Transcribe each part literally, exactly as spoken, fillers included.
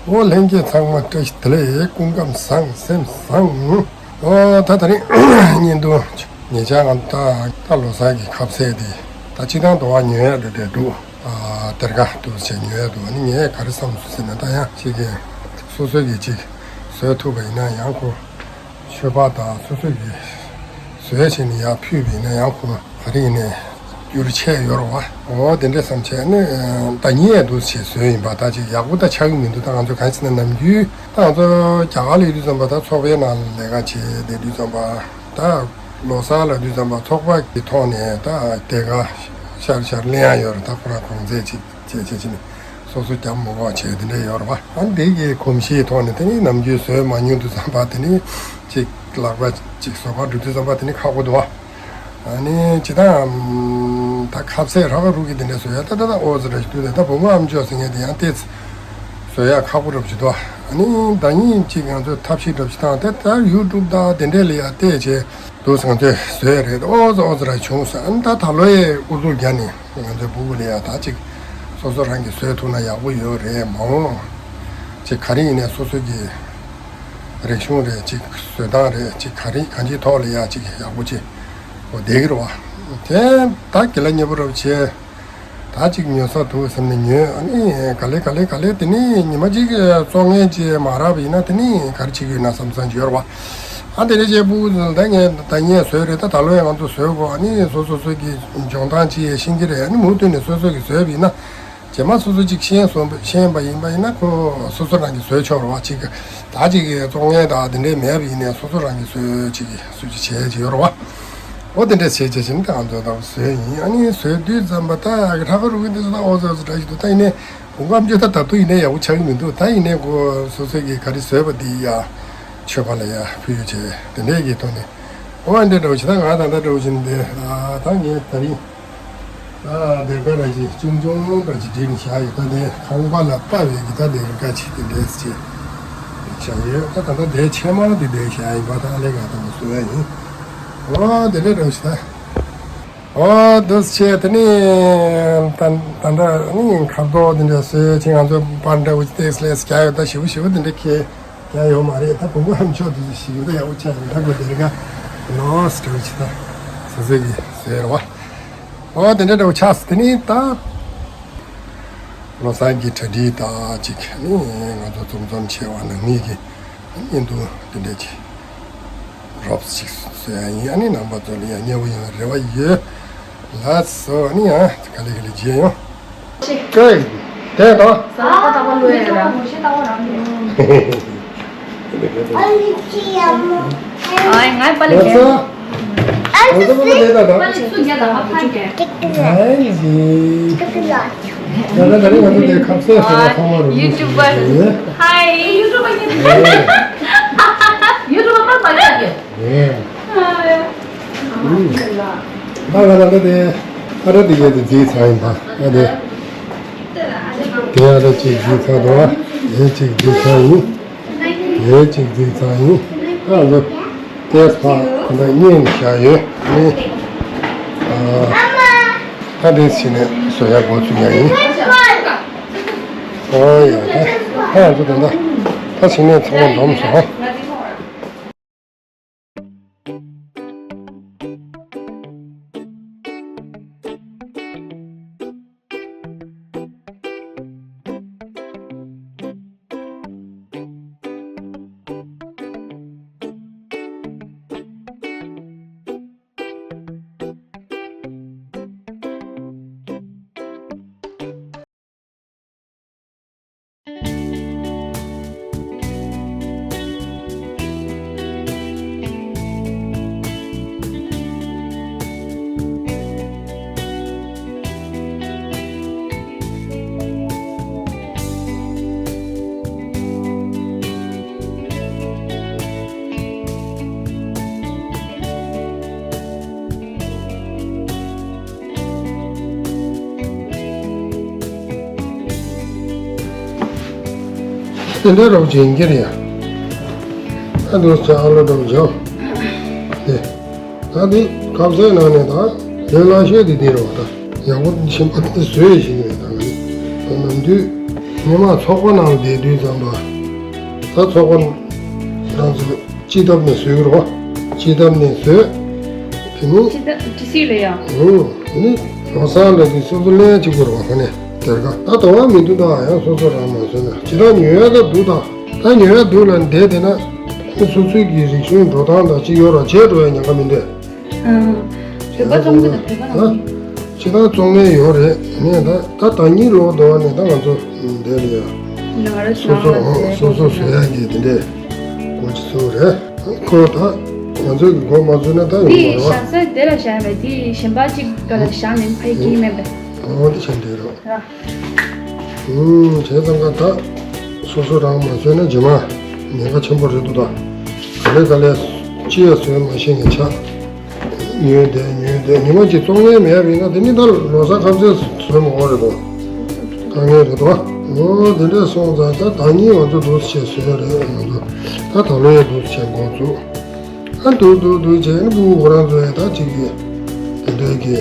ཨོ་ལྷན་རྒྱས་ཚང་མ་བཀྲ་ཤིས་བདེ་ལེགས། སྐུ་ཁམས་བཟང་། སེམས་བཟང་། ཨོ་ད་དེ་རིང་བརྙན་ཐུང་ཉེ་ཆར་ང་ད་ད་ལོ་གསར་གྱི་ཁ་ཟས་དེ་ད་སྤྱི་བཏང་དུ་བ་ཉོ་ཡག་འདྲ་འདྲ་འདུག་ཨ་སྡེར་ཁ་འདུག་བྱས་ཉོ་ཡག་འདུག་ཨ་ནི་ངས་ག་རེ་བསམ་སོང་ཟེར་ན། ད་ཡང་ཅིག་གི་སོ་སོ་གི་ཅིག་བཟོས་ཐུབ་པ་ཡིན་ན་ཡང་ཁོ་མཆོད་པ་དང་སོ་སོ་གི་བཟོས་བྱས་ནས་ཡར་ཕུལ་བ་ཡིན་ན་ཡང་ཁོ་ག་རེ་ཡིན་ནའི་འགྱུར་ཆེ་ཡོད་རེད་བ། འོ་དེ་འདྲས་བསམ་བྱས་ནས་ད་ཉིན་ཡས་འདུག་བྱས་བཟོས་ཡིན་པ། ད་ཅིག་ཡག་པོ་ད་ཆགས་ཀྱི་མི་འདུག་ད་ང་ཚོ་གང་ཡིན་ཟེར་ན་ནམ་རྒྱུན་ད་ང་ཚོ་རྒྱ་གར་ལ་ཡོད་དུས་ཙམ་པ་ད་ཚོགས་པའི་ནང་ལ་ལས་ཀ་བྱས་བསྡད་དུས་ཙམ་པ། ད་ལོ་གསར་ལ་དུས་ཙམ་པ་ཚོགས་པ་གི་ཐོག་ནས་ད་སྡེར་ཁ་ཤར་ཤར་ལེན་ཡག་ཡོད་རེད། ད་ཁོ་རང་གོང་ཚད་ཅིག་བྱས་བྱས་བྱས་ནས་སོ་སོ་རྒྱབ་མི་དགོས་བྱས་དེ་འདྲས་ཡོད་རེད་བ། ཨ་འདི་གི་གོམས་གཤིས་ཐོག་ནས་དེ་ནི་ནམ་རྒྱུན་བཟོས་མ་མྱོང་དུས་ཙམ་པ་དེ་ནི་ཅིག་ལག་པ་ཅིག་བཟོ་གར་འགྲོ་དུས་ཙམ་པ་དེ་ནི་ཁག་པོ་འདུག་བ། ཨ་ནི་ཇི་ལྟར་ད་ཁ་ཟས་ར་བ་རུ་གི་དེ་འདྲས་བཟོ་ཡག་ད་ད་ད་ཨོ་ཙི་ར་ཞིག་འདུག་ད་ད་བུ་མོ་ཨམ་ཅོག་ཟེར་མཁན་དེ་ཡང་ཏོག་ཙམ་བཟོ་ཡག་ཁག་པོ་འདྲ་པོ་ཞིག་འདུག་ཨ་ནི་ཟླ་ཉིན་གཅིག་ང་ཚོས་ཐབས་ཤེས་འདྲ་པོ་ཞིག་བཏང་སྟེ་ད་ཡུ་ཊུབ་དང་དེ་འདྲས་ལ་ཡང་བལྟས་བྱས་འདུག་ང་ཚོས་བཟོས་རེད། ཨོ་ཙི་ཨོ་ཙི་ར་བྱུང་ཟེར། ཨ་ནི་ད་ད་ལོ་ཡས་ཨུ་ཚུགས་བརྒྱབ་ནས་ང་ཚོའི་སྤུ་གུ་ལ་ཡང་ད་ཅིག་སོ་སོ་རང་གིས་བཟོས་ཐུབ་ན་ཡག་པོ་ཡོད་རེད། མ་འོངས་ཅིག་ག་རེ་ཡིན་ནའི་སོ་སོ་གི་རིག་གཞུང་རེད། ཅིག་བཟོ་སྟངས་རེད། ཅིག་ག་རེ་གང་ཅིའི་ཐོག་ལ་ཡང་ཅིག་ཡག་པོ་ཅིག་འོ་བསྡད་ཀྱི་རེད་བ། དེ་ད་དགེ་ལགས་མཉེས་པོ་རབ་བྱས། ད་ཅིག་ཉོ་ས་འདུག་བསམ་ནས་ཉོས། ཨ་ནི་ག་ལེ་ག་ལེ་ག་ལེ་དེ་ནི་ཉི་མ་གཅིག་བཙོང་མཁན་ཅིག་མ་རག་པ་ཡིན་ན་དེ་ནི་ག་རེ་བྱེད་ཀྱི་ཡོད་ན་བསམ་བསམ་ཅིག་ཡོད་རེད་བ། ཨ་དེ་ནས་ཅིག་སྤུ་གུ་ཚོ་ད་ངས་ད་ངས་བཟོས་རེད། ད་ད་ལོ་ཡང་ང་ཚོ་བཟོས་གོ་ཨ་ནི་སོ་སོ་སོ་གི་འཇོན་ཐང་ཅིག་ཤེས་ཀྱི་རེད། ཨ་ནི་མུ་མཐུད་ནས་སོ་སོ་གི་བཟོས་པ་ཡིན་ན། རྗེས་མ་སོ་སོ་ཅིག་ཤེས་སོང་ཤེས་པ་ཡིན་པ་ཡིན་ན་ཁོ་སོ་སོ་རང་གིས་བཟོས་ཆོག་རེད་བ། ཅིག་ད་ཅིག་བཙོང་མཁན་དང་དེ་འདྲས་མེད་པ་ཡིན་ནའི་སོ་སོ་རང་གིས་བཟོས་ཅིག་སུ་ཅིག་བྱས་ཅིག་ཡོད་རེད་བ། འོ་དེ་འདྲས་བྱས་བྱས་ཕྱིན་ད་ང་ཚོ་ད་བཟོས་ཡིན། ཨ་ནི་བཟོས་དུས་ཙམ་པ་ད་ཧྲ་ཁ་རུ་གི་འདི་ཚོ་ད་ཨོ་ཙི་ཙི་འདྲ་ཞིག་འདུག་ད་ཡིན་ནའི་བུ་མོ་ཨམ་ཅོག་ད་ད་དུང་ཡིན་ནའི་ཡག་པོ་ཆགས་ཀྱི་མི་འདུག་ད་ཡིན་ནའི་ཁོ་སོ་སོ་གིས་ག་རེ་བཟོས་པ་འདི་ཡ་མཆོད་པ་ལ་ཡ་ཕུལ་བྱས་དེ་འདྲས་ཀྱི་ཐོག་ནས་འོ་འདྲས་འདྲ་བོ་ཞིག་ད་ང་ད་ལྟ་འདྲ་བོ་ཞིག་འདི་ད་ངས་ད་རིང་ཨ་སྡེར་ཁ་ར་ཅིག་ཆུང་ཆུང་ར་ཅིག་བསྒྲིགས་ནས་བཞག་ཡོད། ད་དེ་ཁང་པ་ལ་དཔའ་བའི་གི་ད་སྡེར་ཁ་ཅིག་དེ་འདྲས་ཅིག་བཞག་ཡོད། ད་ད་ལྟ་དེ་ཕྱེ་མར་དེ་འདྲས་བཞག་ཡིན་པ། ད་ཨ་ལེ་ག་ད་མ་བཟོ་ཡ་ཡིན། ཨོ་དེ་འདྲས་འདྲ་བོ་ཞིག་ད། ཨོ་འདུག་སེ་བྱས་དེ་ནི་ད་ད་ལྟ་ནི་ཁ་དོག་དེ་འདྲས་བཟོས་ཅིག་ང་ཚོ་པར་འདྲ་བོ་ཅིག་ཏེགས་ལེགས་རྒྱག་ཡོད། ད་ཞེ་པོ་ཞེ་པོ་དེ་འདྲས་ཁྱེད་རྒྱག་ཡོད་མ་རེད། ད་བུ་མོ་ཨམ་ཅོག་དེ་ཚོ་ཞེ་པོ་ད་ཡག་པོ་ཆགས་ཡོད། ད་ཁོ་སྡེར་ཁ་ལོས་འདྲ་བོ་ཅིག་ད་སོ་སོ་གི་བཟོས་རེད་བ། ཨོ་དེ་འདྲ་འདྲ་བོ་ཆགས་སོང་། དེ་ནི་ད་ལོ་གསར་གྱི་གྲ་སྒྲིག་དང་ཅིག་ནི་ང་ཚོ་འཛོམས་འཛོམས་བྱས་པ་ནང་མི་གི་ཨ་ནི་འདུག་དེ་འདྲ་ཅིག་རོབ་ཅིག་བཟོ་ཡ་ཡིན། ཨ་ནི་རྣམ་པ་ཚོ་ལ་ཡང་མཉེས་པོ་ཡོང་བའི་རེ་བ་ཡོད། ལགས་སོ། ཨ་ནི་ཡང་ག་ལེ་ག་ལེ་མཇལ་ཡོང་། ཀོས། དེ་དང་། ཟ་ལ་ཏག་ཏག་ལོས་ཡ་ར། ཨ་ཡི་ང་པ་ལི་ལགས་སོ། ཨ་ལི་སུ་ཉལ་ལ་ཧ་ཕ་ཀྱེ། ཨ་ལི། ད་ད་ད་རེས་ང་ཚོ་དེ་ཁ་ཟས་ཟ་ལ་ཚང་མ་རུ། ཡུ་ཊུབ་པར། ཧའི། ཡུ་ཊུབ་པར་ཉལ། ཡུ་ཊུབ་པར་མ་ལ་ཀྱེ། ཨེ། ཨུ། ད་ང་ལ་ད་དེ་ཨ་ར་དེ་གས་དེ་རྫིས་ཚར་ཡིན་པ། ཨ་དེ། དེ་ཨ་ར་གཅིག་རྫིས་ཚར་འདུག་ཨ། དེ་གཅིག་རྫིས་ཚར་ཡིན། དེ་གཅིག་རྫིས་ཚར་ཡིན། ཨ་ལོ། དེ་ཕ་ད་ལྟ་གཉིས་ནས་བཞག་ཡོད། ཨ་ནི། ཨ། ད་དེ་ཕྱི་ནས་བཟོ་ཡག་འགོ་ཚུགས་ཡག་ཡིན། ཨོ་ཡ་ད། ཨ་ང་ཚོ་ད་ལྟ་ད་ཕྱི་ནས་ཚང་མ་འཛོམས་སོང་། དེ་འདྲ་རོགས་བྱེད་ཀྱི་རེད་ཡ། ཨ་འདུག་ས་ཨ་ལོ་འགྲོ་བྱུང་། དེ་ད་དེ་ཁ་ཟས་ནང་ནས་ད་དེ་ལ་ཤོད་དེ་དེ་རོགས་ད་ཡག་པོ་ཞིམ་པ་དེ་བཟོས་ཤིག་རེད། ད་ང་ནི་ད་ནམ་དུས་ མི་མང་ཚོགས་པ་ནང་བསྡད་དུས་ཙམ་པ། ད་ཚོགས་པ་ནང་ཚོ་སྤྱི་ཐབ་ནས་བཟོས་རོགས། སྤྱི་ཐབ་ནས་བཟོས། དེ་ནི། སྤྱི་ཐབ་ཇི་སྲིད་ལ་ཡང་། ཨུ། དེ་ནི་ལོ་གསར་ལ་དེ་སོ་སོ་ལེན་གཅིག་པུ་རོགས་ཧ་ནས་དེར་ག་ད་དོ་བ་མི་འདུག་ད་ཡང་སོ་སོ་རང་མ་བཟོས་ན་ཇི་ལྟར་ཉོ་ཡ་ད་འདུག་ད། ད་ཉོ་ཡ་འདུག་ལ་བསྡད་དེ་ན། སོ་སོའི་གི་རིག་གཞུང་འགྲོ་སྟངས་དང་གཅིག་ཡོད་ར་བྱས་འགྲོ་ཡ་ཉེན་ཁ་མི་འདུག་ཨང་། བོད་པ་བཙོང་གི་དང་བོད་པ་ནང་གི། ཅི་ད་བཙོང་མཁན་ཡོད་རེད། ངས་ད་ད་ད་གཉིས་ལོག་འདུག་བ་ནས་ད་ང་ཚོ་འདི་ལ་ཡ། ང་རང་སོ་སོ་ནང་ལ་བཟོས། སོ་སོ་བཟོ་ཡ་གི་དེ་འདྲས་སྒོ་ཅི་ཚུགས་རེད། ཁོ་ད་ང་ཚོ་གི་སྒོ་མ་ཚུགས་ན་ད་ཡོང་དེ་མ་རེད་བཞག་ས་དེ་ལ་བཞག་ཡ་མེད། དེ་གཞན་པ་གཅིག་ག་ལ་བཞག་ནས་ཕ་གི་མེད་པས། ཨོ་དེ་བྱས་འདྲ་རོགས། ཨ། ཨུམ། བྱས་ཙང་ཀ་ད་སོ་སོ་རང་མ་བཟོས་ན་རྗེས་མ་ཉེན་ཁ་ཆེན་པོ་རེད་འདུག་ད། ག་ལེ་ག་ལེ་ཅི་ཡ་བཟོས་མ་ཤེས་ངས་ཆ། ཉོས་བསྡད་ཉོས་བསྡད་ཉི་མ་གཅིག་བཙོང་མཁན་མེད་པ་ཡིན་ན་དེ་ནི་ད་ལོ་གསར་ཁ་ཟས་བཟོས་མ་དགོས་རེད་དོ། དཀའ་ངལ་རེད་དོ། ཨོ་དེ་འདྲས་སོང་ཙང་ད་ད་ཉིན་ང་ཚོ་འདུག་སེ་བྱས་བཟོས་རེད། ང་ཚོ་ད་ད་ལོ་ཡང་འདུག་སེ་བྱས་འགོ་བཙུགས། ཨ་འདུག་འདུག་འདུག་བྱས་ནི་སྤུ་གུ་ཁོ་རང་ཚོ་ཡང་ད་གཅིག་གིས་དེ་འདྲས་ཀྱི་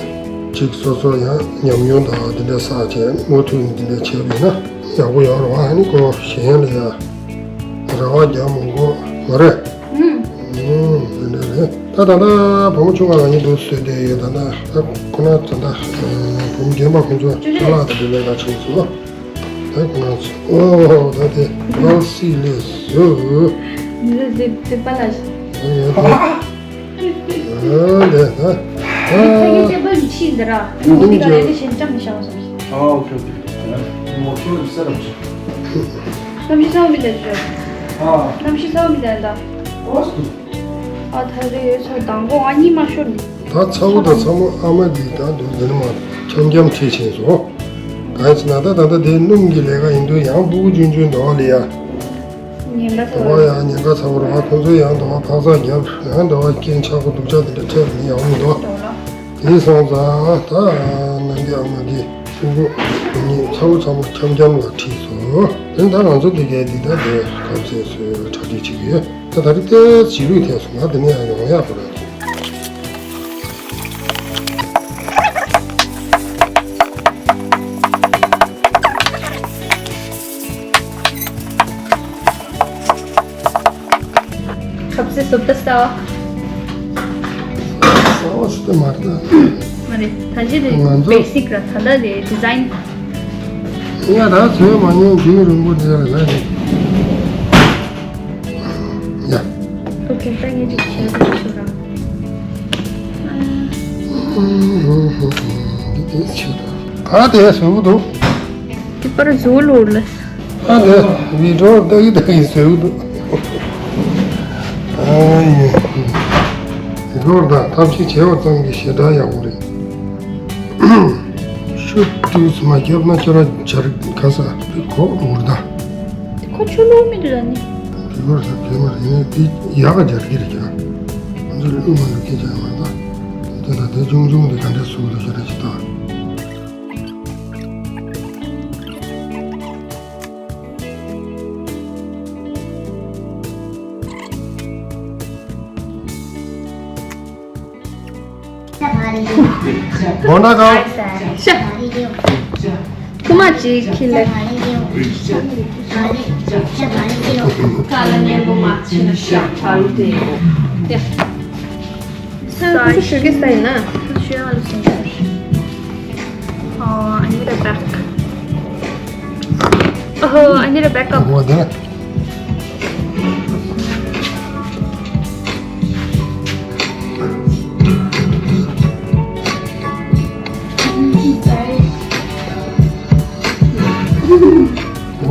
གཅིག་སོ་སོ་ཡང་ཉམས་མྱོང་དང་དེ་འདྲས་བསགས་བྱས་མུ་མཐུད་ནས་དེ་འདྲས་བྱས་པ་ཡིན་ན་ཡག་པོ་ཡོད་རེད་བ། ཨ་ནི་ཁོ་གཞན་ལ་ཡང་རེ་བ་རྒྱག་མི་དགོས་མ་རེད། ཨུམ། ཨུམ། དེ་འདྲ་རེད། ད་ད་ལྟ་བུ་མོ་ཆུང་བ་ང་གཉིས་འདུག་སེ་བསྡད་ཡོད། ད་ལྟ་ད་ཁོ་ན་ད་ལྟ་བུ་མོ་རྒན་པ་ཁོང་ཚོ་ཅ་ལག་དང་དེ་འདྲ་ལ་ཕྱིན་སོང་། ད་ཁོ་ན་ཚོ་ཨོ་ད་དེ་ལག་སི་ལས་བཟོས། འདི་འདི་འདི་པ་ལ། ཨ་ཡོད་དེ། ཨ་ལས་ད། ཨ་ཕ་གི་ཏེ་པ་ཡི་ཕྱིན་འདི་ར། འོ་འདི་ག་ལས་དེ་ཞེན་ཅམ་མི་ཤང་སོང་། ཨ་ཨོ་ཁེ་ཨོ་ཁེ། ཨ་མོ་ཁྱོད་ཀྱི་སེ་རབ་ཅིག་གནམ་གཤིས་གསལ་བོ་མི་འདུག་ཞོ། ཨ། གནམ་གཤིས་གསལ་བོ་མི་འདུག་ད། ཨོ་སུ། ཨ་ད་རེས་ཚོ་དང་པོ་ང་གཉིད་མ་ཤོར་ནི། ད་ཚ་བོ་དང་ཚ་མོ་ཨ་མ་འདི་ད་འདུག་འདི་ནི་མ་འཁྱམ་འཁྱམ་ཁྲིད་ཕྱིན་སོང་། གང་ཡིན་ཟེར་ན་ད་ད་ལྟ་དེ་སྣུམ་གྱི་ལས་ཀ་ཡིན་དུས་ཡང་སྤུ་གུ་ཆུང་ཆུང་འདུག་ལ་ཡ། ཉེན་ཁ་ཚ་བོ། འདུག་ཡང་ཉེན་ཁ་ཚ་བོ་རེད་བ། ཁོང་ཚོས་ཡང་འདུག་བ་འཕག་འཚག་རྒྱབ་ཡང་འདུག་བ་རྐྱེན་ཆག་སྒོ་སྡུག་ཅག་དེ་འདྲ་འཕྲད་ནི་ཡག་མི་འདུག་འདུག་ལ། དེ་སོང་ཙང་ད་ནང་གི་ཨ་མ་གི་སྤུ་གུ་ངེད་གཉིས་ཚ་བོ་ཚ་མོ་འཁྱམ་འཁྱམ་ལ་ཁྲིད་སོང་། དེ་ད་ང་ཚོ་འདི་གའི་འདི་ད་འདི་གབ་ཚེ་སོས་གྲ་སྒྲིག་བྱེད་ཀྱི་ཡོད། ད་ད་རེས་ཏོག་ཙམ་ལུས་ཐེབས་སོང་། ང་འདི་ནས་ཡང་ཡོང་ཡག་པོ་རེད། ཁབ་ཟས་བཟོ་ལྟ་གསར་བ། གསར་བ་ཟེར་ཏེ་མ་རེད་ད། མ་རེད། ད་ཅི་རེད། ང་ཚོ་བེ་སིག་ར། ད་ལྟ་རེད་ཌི་ཛའིན། ཡ་ད་བཟོས་མ་མྱོང་རྒྱུན་རིང་པོ་དེ་ལ་ལ་རེད། ཡ། ཨོ་ཁེ། ད་ངས་ཅིག་བྱས་པ་ཞུ་ར། འདི་དེ་ཆེ་ད། ག་དེ་བཟོས་འདུག་དེ་པར་བཟོ་ལོར་ལ། ཨ་ནི་བི་ཌིའོ་ལྟ་གི་ལྟ་གི་བཟོས་འདུག་ཨ་ཡེ། བི་ཌིའོ་དང་ཐབས་ཤེས་བྱས་པ་ཙམ་གྱིས་ཞེ་དྲག་ཡག་པོ་རེད། ཤུ་ཏུས་མ་བརྒྱབ་ན་ཁྱོད་རང་སྦྱར་ག་ས་རེད་གོ་འུར་ད། ཁོ་ཆུ་ལོག་མི་འདུག་ད་ནི། བི་ཌིའོ་ས་བེ་མ་རེད་ནི་དེ་ཡག་ག་སྦྱར་གི་རེད་ཀྱང་། ང་ཚོ་ལུས་མ་ལུས་ཀྱི་སྦྱར་མ་ད། དེ་ལ་དེ་ཆུང་ཆུང་དེ་ག་འདྲ་བཟོ་འདུག་ཤེས་ར་ཅི་ད། མོ་ན་ག་ཤ། ཁུ་མ་ཅིག་ཁྱི་ལེ། ཀ་ལ་ཉན་པོ་མ་ཆི་ན་ཤ་ཕ་རུ་ཏེ་ཡོ། ཡ། ས་ཁུ་ཤུ་གི་ས་ཡིན་ན། ཤུ་ཡ་ལ་སོང་། Oh, I need a bag. Oh, I need a backup. What the?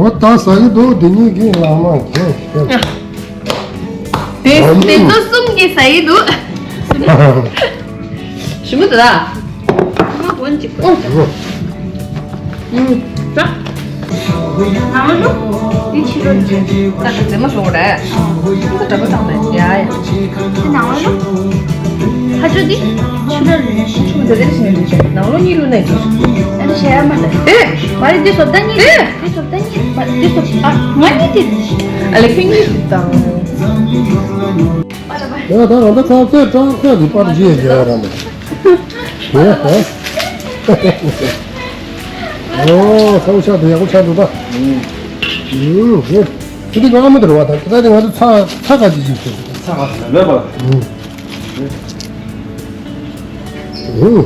འོ་ད་ཟ་གི་འདུག་འདི་གཉིས་ཀྱིས་ལ་མ་ཁྱེར་ཁྱེར། དེ་དེ་ཚོ་གསུམ་གྱིས་ཟ་གི་འདུག་ཞི་མོ་དུ་ད། ཞི་མོ་གོན་ཅིག་ཨོ། ཨུ། ད། ནང་ལོ། འདི་ཕྱི་ལོ་རེད། ད་ད་རྫས་མ་བཟོ་རེད། ད་འདྲ་པོ་བཏང་ནས་ཡ་ཡ། འདི་ནང་ལོ། ཧ་ཅོ་འདི། ཕྱི་ལོ་རེད། འདི་འདྲ་ཞིག་ནས་འདི་ནང་ལོ་གཉིས་ལོ་ནས་འདི། ཨ་ནི་བྱས་ཡ་མ་ད། ཨེ། མ་རེད་འདི་བཟོ་ལྟ་གཉིས། ཨེ། འདི་བཟོ་ལྟ་གཉིས། མ་འདི་བཟོ་ཨ་ང་གཉིས་འདི། ཨ་ལེ་ཁྱོད་གཉིས་འདི་དང་། ཡ་ད་རང་ད་ཚ་ཚད་ཀྲང་ཚད་འདི་པར་རྒྱས་རྒྱས་ར་མ། ཡ་ཧ། ཨོ། ས་འོ་ཆགས་འདུག་ཡག་པོ་ཆགས་འདུག་ད། ཨུམ། ཨུམ། ཁྱེད་ཀྱི་ཨ་མ་དེར་བ་དང་ད་ལྟ་ང་ཚོ་ཚ་ཚ་ག་ཅིག་ཅིག་ཟེར། ཚ་ག་ཅིག་མེད་པ། ཨུམ། ཨུམ།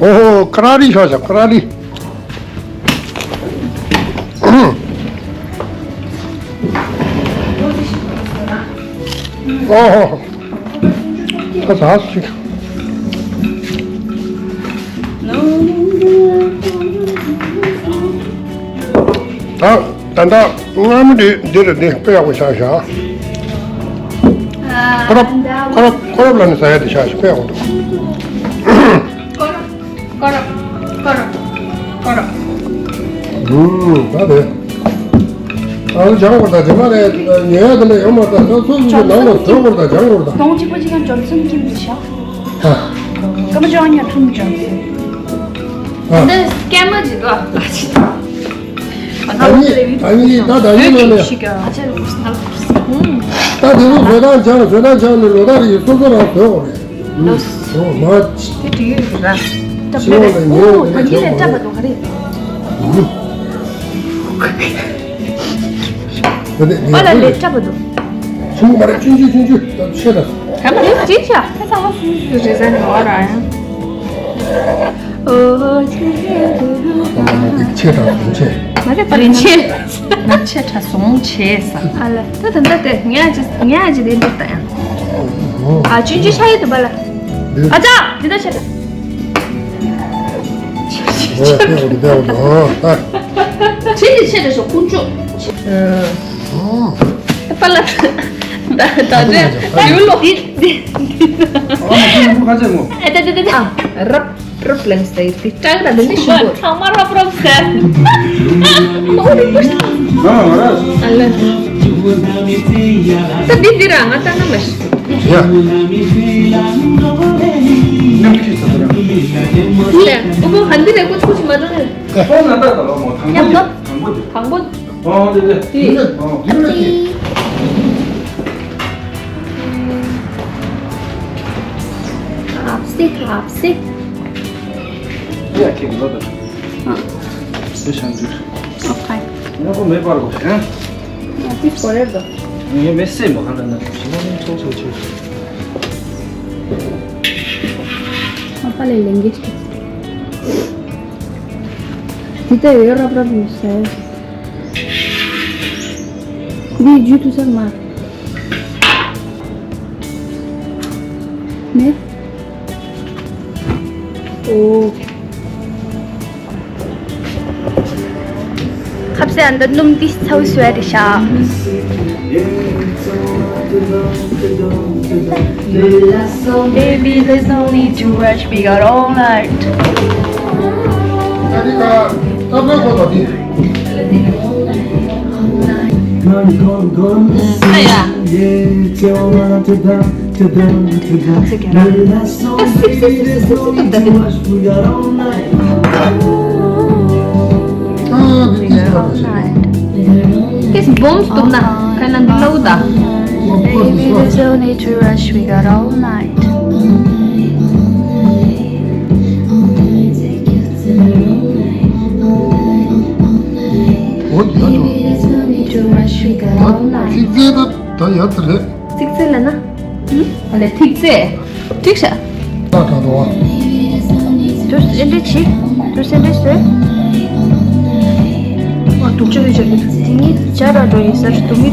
ཨོ་ཧོ། ཀ་ར་རི་ཤ་ཤ་ཀ་ར་རི། ཨོ་ཧོ། ད་ད་ཅིག་ད་ད་ད་སྔ་མོ་འདི་འདི་རུ་འདི་དཔེ་ཡག་པོ་ཆགས་ཤག་ཁོ་རབ་ཁོ་རབ་ཁོ་རབ་ལ་ནི་ཟ་ཡ་དེ་ཆགས་ཤག་དཔེ་ཡག་པོ་འདུག་ཀོ་རོ། ཀོ་རོ། ཀོ་རོ། ཀོ་རོ། ཨུམ། ད་དེ། ཨ་ལ་སྦྱང་དགོས་ད་དེ་མ་རེད། ཉོ་ཡ་དེ་ལ་ཡོད་མ་རེད། ད་ཚོ་ཚོ་ཚོ་ནང་ལ་བཟོ་དགོས་ད་སྦྱང་དགོས་ད། དོང་གཅིག་པ་གཅིག་གང་ཇོན་སན་ཁྱིམ་དུ་བཞག་ཨ། ཀ་མ་ཅོ་ཨ་ཉོ་ཁྲམ་ཇོན་སན། ཨ། འདི་སྐད་མ་ཇི་དོ། ཨ་ཅི། ད་ནི་ད་ནི་ད་ད་ནི་ལོ་ནས། ཨ་ཅི། ད་དེ་ཚོ་བཟོ་སྟངས་སྦྱང་བཟོ་སྟངས་སྦྱང་ནས་ལོ་ལྟར་ཡི་སོ་སོ་རང་བཟོ་དགོས་རེད། ལོས། ཨོ་མ། དེ་དུས་ར། ཨོ་ད་ཉེ་རེ་ཉེ་རེ་ད་ཉེ་རེ་ད་བ་དུ་ག་རེ། ཨོ་ལ་ལེ་ད་བ་དུ། ཆུང་མ་རེ་ཆུང་ཆུང་ཆུང་ཆུང་ད་ཆེ་ད། ད་མ་རེ་ཅི་ཆ། ད་ཚང་མ་སུ་སུ་རེ་ཟ་ནི་བ་ར་ཡང་། ཨོ་ཆེ་ཆེ་ཆེ། ད་མ་རེ་ཆེ་ད་ཆེ། མ་རེ་པ་རེ་ཆེ། ང་ཆེ་ཕྲ་སོང་ཆེ་ས། ཨ་ལ། ད་ད་ད་དེ་ངས་ཨ་ཅི་ངས་ཨ་ཅི་དེ་འདུག་ད་ཡང་། ཨ་ཅུན་ཅི་ཤ་ཡི་དུ་བ་ལ། ཨ་ཅག་དེ་ད་ཆེ་ད། ཨོ་དེ་འོ་དེ་འོ་དེ་ཨ། ཆེ་དེ་ཆེ་དེ་ཤོ་ཁུང་ཅུ། ཨོ། ད་པ་ལ། ད་ད་དེ་ད་ཡུལ་ལོ། དེ་དེ་དེ། ཨ་ཁུང་ཁ་ཆེ་མོ། ཨ་ད་དེ་དེ་དེ། ཨ་རབ། རབ་ལེན་སའི་དེ་ཀྲག་ར་ལེན་དེ་ཤི་བོ། ཚང་མ་རབ་རབ་ཟེར། ཨོ་རེ་པོ། ང་ང་ར། ཨ་ལ། ད་འདི་འདི་ར་ང་ལྟ་ན་མ་ཤི། ཡ། ནམ་ཁྱི་ས་ར། ལེ། ཨོ་ཧན་འདི་རེ་ཀོ་ཆུ་ཆི་མ་འདྲ་ནི། ཁོང་ང་ལྟ་ད་ལོ་མོ་དང་པོ་དེ་དང་པོ་དེ། དང་པོ། ཨོ་དེ་དེ། དེ། ཨོ་དེ་ར་ཁྱི། ཁབ་སེ་ཁབ་སེ། ཡ་ཁྱེད་ལོ་ད། ཨ། སེ་ཤང་དུ། ཨོ་ཁའི། ང་གོ་མེ་པར་གོ་ཤེ། ཨ་ཏིས་གོ་རེ་དོ། ངས་མེ་སེ་མོ་ཧ་ལ་ན་ཞི་མ་མིན་ཚོགས་ཚོགས་ཆེ། ཨ་པ་ལེ་ལེང་གེ་ཤི། དེ་ལྟ་ཡོད་རབ་རབ་མི་ཤེས། འདི་རྒྱུ་ཐུ་ཚར་མ། ནེ། ཨོ། ཁབ་སེ་ཨན་ད་སྣུམ་ཏིས་ཚའུ་སུ་ཨ་རི་ཤ། Baby, there's no need to rush, we got all night. ཨ་ཡ། This bomb སྟུག་ན་ཁ་ན་ལོ་ད། Baby, there's no need to rush, we got all night. Baby, there's no need to rush, we got all night. ཚིག་རྩལ་ད་ད་ཡག་ཚ་རེད། ཚིག་རྩལ་ལ་ན། ཨ་ལེ་ཐིག་རྩལ། ཐིག་ཤ། ད་ད་དོ། དུ་སེ་འདྲ་ཆི། དུ་སེ་འདྲ་སེ། ཨ་དུག་ཅག་གི་ཅག་གི་དེ་ངའི་ཇ་ར་འགྲོ་ཡིན་ཟེར་དུ་མི།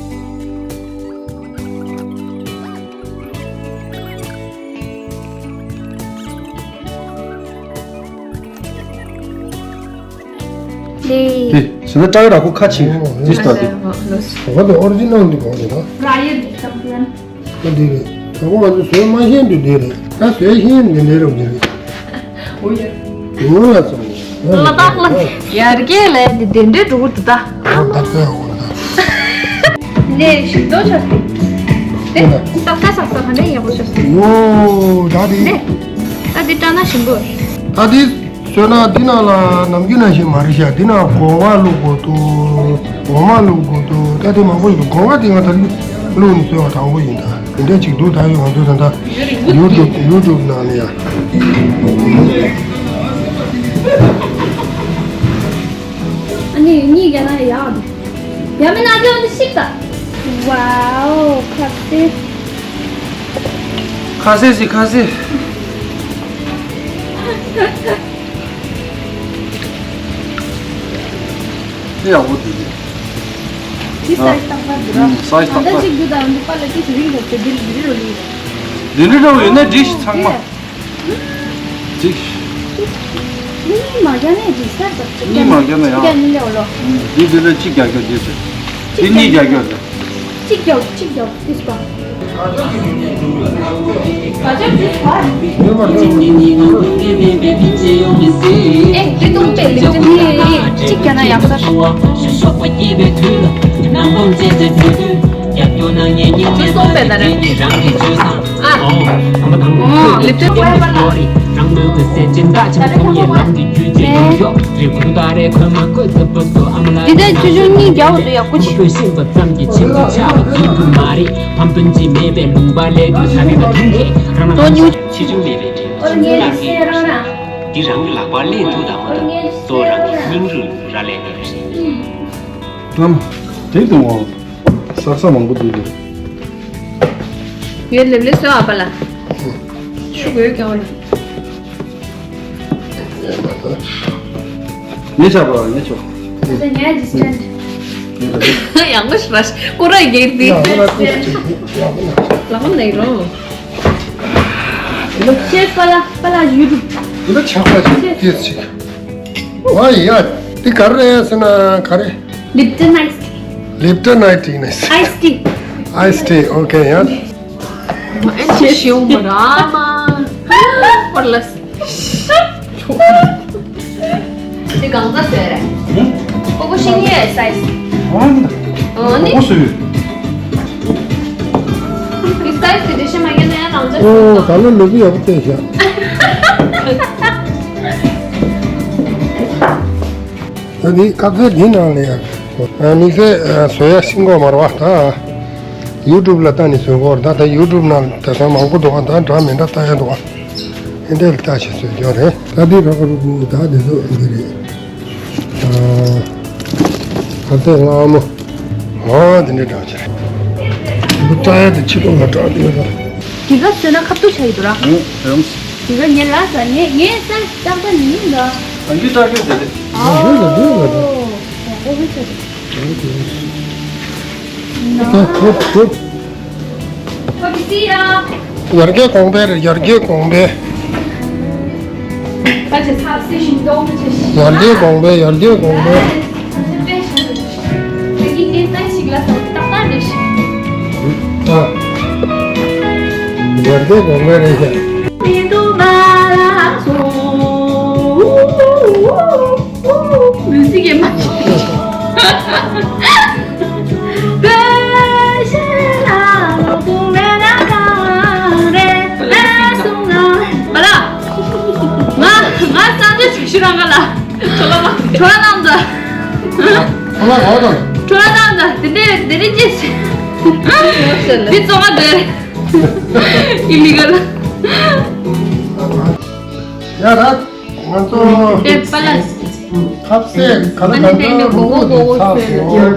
ལེ། དེ་ཟེར་ན་ཀྲག་ར་ཁོ་ཁ་ཆེ། ཨོ་དེ་ལྟ་དེ། ཨོ་དེ་ཨོ་རི་ཇི་ནལ་འདི་གོ་དེ་ད། ར་ཡེ་དེ་ད་འདི་རེད། ད་གོ་ང་ཚོ་བཟོས་མ་ཤེས་འདི་འདི་རེད། ད་བཟོས་ཤེས་འདི་འདི་རེད་འདི་རེད། ཨོ་ཡ། ཨོ་ཡ་ཚོ། ལ་དྭགས་ལ་ཡར་རྒྱས་ལ་འདི་དེ་འདྲའི་འགྲོ་གི་འདུག་ད། ཨོ་ད་ཚོད་ཨོ་ད། ནས་ཞིག་རྡོ་ཆ། དེ་ད་ཁ་ས་ས་ག་ནས་ཡག་པོ་ཤོར་སོང་། ཡོ་ད་དེ། ནས་ད་དེ་སྐྲ་ན་ཞིམ་པོ། ད་དེ། བཟོས་ན་འདི་ནང་ལ་ནམ་རྒྱུན་ནང་བཞིན་མ་རེད་ཤག་འདི་ནང་སྒོ་ང་བླུག་དགོས་འདུག་འོ་མ་བླུག་དགོས་འདུག་ད་དེ་མང་པོ་ཞིག་འདུག་སྒོ་ང་དེ་ང་ད་བླུག་ནས་བཟོས་པ་དང་པོ་ཡིན། ད་དེ་འདྲ་ཅིག་འདུག་ད་ཡོད་ང་ཚོ་ད་ད་ཡུ་ཊུབ་ཡུ་ཊུབ་ནང་ལ་ཡ། ཨ་ནི་གཉིས་ཀྱང་ན་ཡག་འདུག་ཡང་མིན་ན་ཨ་ཅག་འདི་ཤིག་ད། ཝའོ། ཁ་སེ། ཁ་སེ་ཟི་ཁ་སེ། དེ་ཡག་པོ་འདུག་འདི་སའི་ཛི་ཏག་ཏག་འདུག་ར། ཨ། སའི་ཛི་ཏག་ཏག་ད་ཅིག་འདུག་ད་འདི་པ་ལ་ཅིག་རིང་འདུག་དེ་འདི་འདི་རོ་ལི། འདི་འདྲ་འདྲ་བོ་ཡོད་ན་འགྲིག་ཚང་མ། ཅིག་གཉིས་མ་རྒྱག་ནས་འགྲིག་ས་རེད། གཉིས་མ་རྒྱག་ན་ཡག་གཉིས་ལས་འོ་ལོ། འདི་འདི་ལ་གཅིག་རྒྱག་རྒྱག་རྒྱག་ཅིག་འདི་གཉིས་རྒྱག་རྒྱག་རེད། གཅིག་རྒྱག་གཅིག་རྒྱག་ཏིས་པ། ཨེ་འདི་དུང་པའི་ལིབ་ཏི་ནི་གཅིག་རྒྱག་ན་ཡག་ས། ཅུ་སོང་པའི་ད་རེད། ཨ། ཨོ། ལིབ་ཏི། འདི་ལྟར་ཆུ་ཆུང་གཉིས་རྒྱག་འོ་དུ་ཡག་པོ་ཆེ། དོ་ཉུ། འདི་རང་གི་ལག་པར་ལེན་ཐུབ་དང་མ་གཏོགས་དོ་རང་གི་སྙིང་རུས་ར་ལས་ནི་རེད། ཨམ། དེ་དུང་འོ། ཟག་ས་མང་པོ་འདུག་དེ། ཡོད་ལེབ་ལེབ་སོ་ཨ་པ་ལ། ཤུ་གོས་ཀྱང་། ངས་ཆགས་པ་ངས་ཆོག་ད་ངས་ཇི་སི་ཊན། ཡང་མ་ཤི་བ་ཤི་ཀོ་ར་གེར་དེ། ཡང་མ་ལ་ཀོ་ཡང་མ་ལ། ལག་མ་ནས་རོ། ཤེས་པ་ལ་པ་ལ་ཡུ་ཊུབ། འདི་ལ་ཆགས་པ་ཅིག་སྐྱེས་ཅིག་ཝ་ཡ། འདི་ག་རེ་རེད་ཟེར་ན་ག་རེ། Lipton iced tea. Lipton iced tea ནས། Iced tea. Iced tea. Okay, yeah. ཨེ་ཤེས་ཤེས་མ་ར་མ། པར་ལ། དེ་གང་ཚ་ཟེར་རེད། ཧུམ། ཀོ་ཀོ་ཤིང་ཡོད་སའི་ཛི། ཨོ་ནི། ཨོ་ནི། ཀོ་ཀོ་སུ་ཡོད། དེ་སའི་ཛི་དེ་འགྲེལ་བཤད་མ་རྒྱག་ན་ཡང་རང་ཚ་ཟེར། ཨོ་ད་ལོ་ལུག་ཡག་པོ་བལྟས་ཤག་ད་འདི་ཁ་ཟས་འདི་ནང་ལ་ཡང་། དམིགས་བསལ་བཟོ་ཡ་ཤེས་ཀྱི་མ་རེད་པ་ད། ཡུ་ཊུབ་ལ་ལྟ་ནས་བཟོ་གི་ཡོད་རེད་ད། ད་ཡུ་ཊུབ་ནང་དེང་སང་མང་པོ་འདུག་པ། ད་འདྲ་མི་འདྲ་ལྟ་ཡ་འདུག་པ། ཨེ་འདྲ་ལ་ལྟ་ཞིག་བཟོས་ཀྱི་ཡོད་རེད། ད་འདི་ར་ཀ་རུ་ཀུ་ད་འདི་ཚོ་འདི་རེད། ཨ། ཁ་ཟས་ལྷག་མ། ཨ་འདི་འདྲ་འདྲ་ཅིག་རེད། འདི་བཀྲ་ཡ་དེ་ཕྱི་ལོགས་ལ་བཀྲ་འདི་ཡོད་རེད། དེ་ག་བཟོས་ན་ཁ་ཐུག་བྱ་ཡི་འདུག་ར། ཨུ་ཨུམ། དེ་ག་ངས་ལ་ཟ་ངས་ངས་ས་ཏག་ཏག་ནི་ཡིན་ལ། ཨ་འདི་ཏག་ཏག་དེ་རེད། ཨོ། ཡོད་ལ་ཡོད་ལ་རེད། ཨོ་ཨོ་ཧོ་ཧོ། ཁོ་ཁོ། ཡར་རྒྱས་གོང་འཕེལ་རེད། ཡར་རྒྱས་གོང་འཕེལ། ཡར་རྒྱས་གོང་འཕེལ། ཡར་རྒྱས་གོང་འཕེལ། ཨ། ཡར་རྒྱས་གོང་འཕེལ་རེད་ཤག་མི་འདུག་མ་ལ་སོ། མུ་ཟིག་གི་མ་ཤེས། བོད་གཞས་ལ་ལོ་དུ་མེད་ན་གང་རེད་ལ་སོང་ན། པ་ལ། ང་ང་སང་ཚོད་ཅིག་ཤི་རང་ག་ལ། ཁྲོ་ལ་མ་ཁྲོ་ལ་ནང་ཚ། ཁྲོ་ལ་ག་བ་དང་། ཁྲོ་ལ་ནང་ཚ་དེ་འདྲས་དེ་འདྲས་ཅི་ཟེར། འདི་ཙོ་མ་དེ། ཨི་ལི་གལ། ཡ་ར། ང་ཚོ་ཁ་ཟས་ག་ལ་ག་ལ་འགོ་འགོ་འགོ་འགོ་ཚ་སོང་།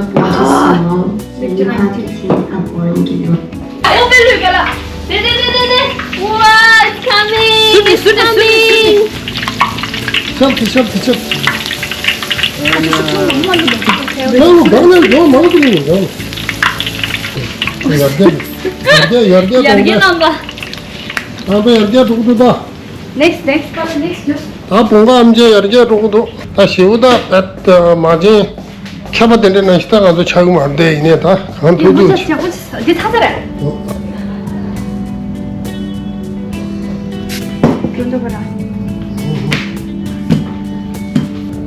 ཨ་ཡོ་པེ་ལུས་ག་ལ། དེ་དེ་དེ་དེ་དེ། Wow, it's coming! It's coming! ཤབ་ཤབ་ཤབ། ཡང་བར་ནས་ཡང་མང་དུ་ཡོང་ཡང་། ཡར་རྒྱས་ཡར་རྒྱས་ཡར་རྒྱས་ཡར་རྒྱས་གཏོང་གི། ཡར་རྒྱས་གནང་ག། ཨ་ཕ་ཡར་རྒྱས་འགྲོ་གི་འདུག་ད། Next, next, next, next. ད་བུང་ག་ཨམ་ཆི་ཡར་རྒྱས་འགྲོ་གི་འདུག་ད་ཞེའུ་ད་བད་མ་བྱིན། མཁས་པ་དེ་འདྲ་ནང་བཞིན་ད་ང་ཚོ་ཆགས་ཀྱི་མ་རེད། དེ་ཡིན་ནའི་ད་གང་ཐུབ་ཐུབ་ཅིག་འདི་ཚ་ཚ་རེད། འགྲོ་འགྲོ་བ་ར།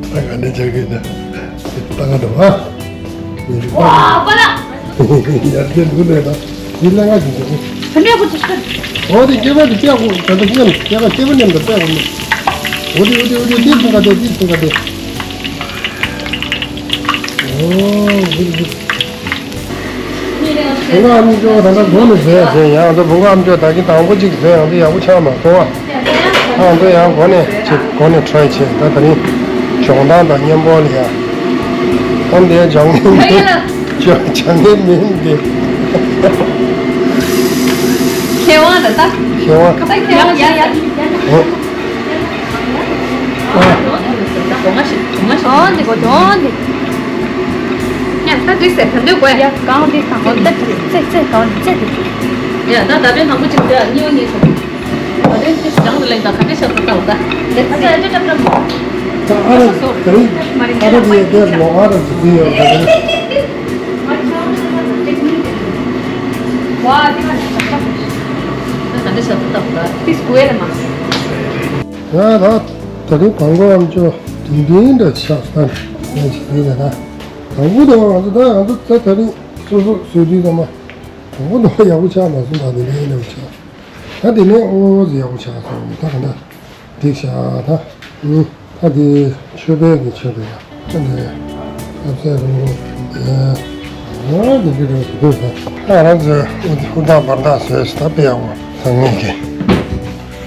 ད་ག་འདྲ་ཆགས་ཀྱི་ད་ད་ག་འདྲ་བ། ཝ་པ་ལ། ཡར་རྒྱས་འགྲོ་ནས་ད་འདི་ལ་ང་ཅིག་འགྲོ། ཕན་པའི་བུ་ཚོ་ཚོ། འོ་དེ་སྐྱེས་པ་དེ་སྐྱེ་དགོས། ད་ལྟ་མཉམ་སྐྱེ་པ་སྐྱེས་པ་མཉམ་དུ་སྐྱེ་དགོས་མོད། འོ་དེ་འོ་དེ་འོ་དེ་དེ་ཚོ་ག་དེ་དེ་ཚོ་ག་དེ། ཨོ། བུང་ག་ཨམ་ཅོག་ད་ལྟ་སྒོ་ནས་བཟོས་བཟོས་ཡང་ད་བུང་ག་ཨམ་ཅོག་ད་གིན་དང་པོ་གཅིག་བཟོས་ཡང་ད་ཡག་པོ་ཆགས་མ་སོང་བ། ང་ཚོ་ཡང་སྒོ་ནས་ཅིག་སྒོ་ནས་ཁྲོས་བྱས། ད་ད་རིང་སྦྱོང་སྟངས་དང་མཉམ་པོ་ལ་ཡ། ཨ་འདི་སྦྱང་མཁན་མིན། སྦྱང་མཁན་མིན་འདི། མཁས་དབང་ད་ལྟ། མཁས་དབང་། ད་མཁས་དབང་ཡ་ཡ། ཨོ། ཨོ་འདི་གོ་ཅོང་འདི། ཡ་ད་འདི་ཟེར་ད་འདོད་དགོས་ཡ། ཡ་གང་འདི་དང་འོ་ད་ཙེ་ཙེ་གང་ཙེ་འདི། ཡ་ད་ད་དོན་དང་པོ་ཅིག་ཟེར་གཉིས་པ་གཉིས་ཟེར། ད་དོན་ཅིག་བྱང་དུ་ལེན་དང་ག་འདྲ་ཤར་དུ་བཏང་ད། ད་ཨ་ར་ད་རིང་ཨ་ར་དེ་དེ་ལོ་ཨ་ར་ཅིག་དེ་ཡོད་ད་དོན། ད་ག་འདྲ་ཤར་དུ་བཏང་ད། ཏིས་གོ་ཡ་ལ་མ། ཡ་ད། ད་རིང་དང་པོ་ཨམ་ཅོག་དེ་འདྲའི་འདྲ་ཆགས་ས་ནས་ཅིག་ཡིན་ལ་ད། དང་པོ་དང་ང་ཚོ་ད་ང་ཚོ་ད་ད་རིང་སོ་སོ་བཟོས་དུས་ཙམ་པ། དང་པོ་དང་ཡག་པོ་ཆགས་མ་སོང་། ད་དེ་འདྲའི་འདྲ་བོ་ཆགས། ད་དེ་ནས་ཨོ་ཙི་ཡག་པོ་ཆགས་སོང་། ད་ག་འདྲ་འགྲིག་ཤག་ད། ཨུ། ད་དེ་མཆོད་པའི་གི་མཆོད་པའི་ཡ། ད་འདི་ཨ་ཙི་རུང་རུང་། ཨོ་དེ་གི་རུང་དེ་ད་ཨ་རང་ཚོས་ཧུར་ཐག་འབར་ཐག་བཟོས་ད་དཔེ་ཡག་པོ་ད་ངེད་ཀྱི།